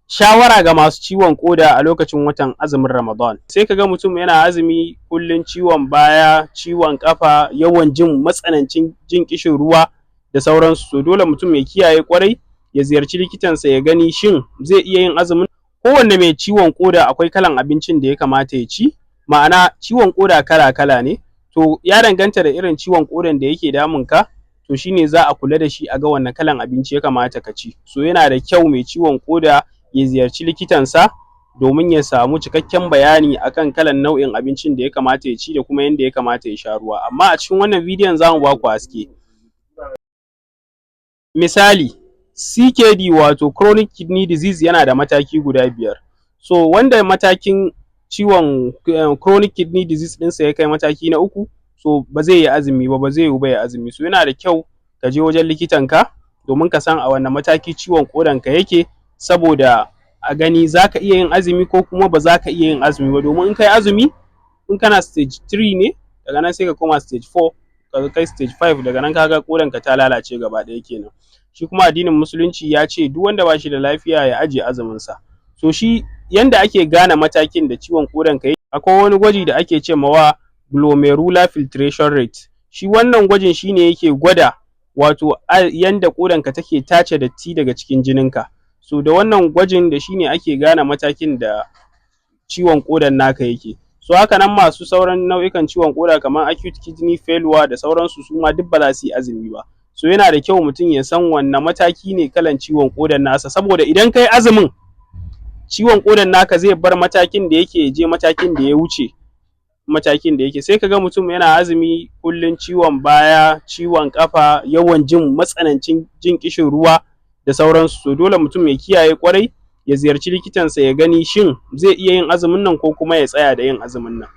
Shawara ga masu ciwon ƙoda a lokacin watan azumin Ramadan. Sai ka ga mutum yana azumi kullum ciwon baya, ciwon ƙafa, yawan jin matsanancin jin ƙishin ruwa da sauransu. To dole mutum ya kiyaye ƙwarai, ya ziyarci likitansa ya gani shin zai iya yin azumin. Kowanne mai ciwon ƙoda akwai kalan abincin da ya kamata ya ci, ma'ana ciwon ƙoda kala-kala ne, to ya danganta da irin ciwon ƙodan da yake damun ka, to shi ne za a kula da shi a ga wanne kalan abinci ya kamata ka ci. So yana da kyau mai ciwon ƙoda ya ziyarci likitansa domin ya samu cikakken bayani akan kalan nau'in abincin da ya kamata ya ci da kuma yanda ya kamata ya sha ruwa. Amma a cikin wannan bidiyon za mu ba ku haske. Misali, CKD, wato chronic kidney disease, yana da mataki guda 5. So wanda matakin ciwon chronic kidney disease ɗinsa ya kai mataki na 3, so ba zai yi azumi ba, ba zai yiwu ba ya yi azumi. So yana da kyau ka je wajen likitanka domin ka san a wane mataki ciwon ƙodanka yake, saboda a gani za ka iya yin azumi ko kuma ba za ka iya yin azumi ba, domin in kai azumi, in kana stage 3 ne, daga nan sai ka koma stage 4, ka kai stage 5, daga nan ka ga ƙodanka ta lalace gaba ɗaya kenan. Shi kuma addinin Musulunci ya ce duk wanda ba shi da lafiya ya ajiye azuminsa. So shi yanda ake gane matakin da ciwon ƙodanka yake, akwai wani gwaji da ake ce ma wa glomerular filtration rate. Shi wannan gwajin shi ne yake gwada wato yanda ƙodanka take tace datti daga cikin jininka. So da wannan gwajin da shi ne ake gane matakin da ciwon ƙodan naka yake. So haka nan masu sauran nau'ikan ciwon ƙoda kamar acute kidney failure da sauransu, su ma duk ba za su yi azumi ba. So yana da kyau mutum ya san wanne mataki ne kalan ciwon ƙodan nasa, saboda idan kai azumin, ciwon ƙodan naka zai bar matakin da yake ya je matakin da ya wuce matakin da yake. Sai ka ga mutum yana azumi kullum ciwon baya, ciwon ƙafa, yawan jin matsanancin jin ƙishin ruwa da sauransu. To dole mutum ya kiyaye ƙwarai, ya ziyarci likitansa ya gani shin zai iya yin azumin nan ko kuma ya tsaya da yin azumin nan.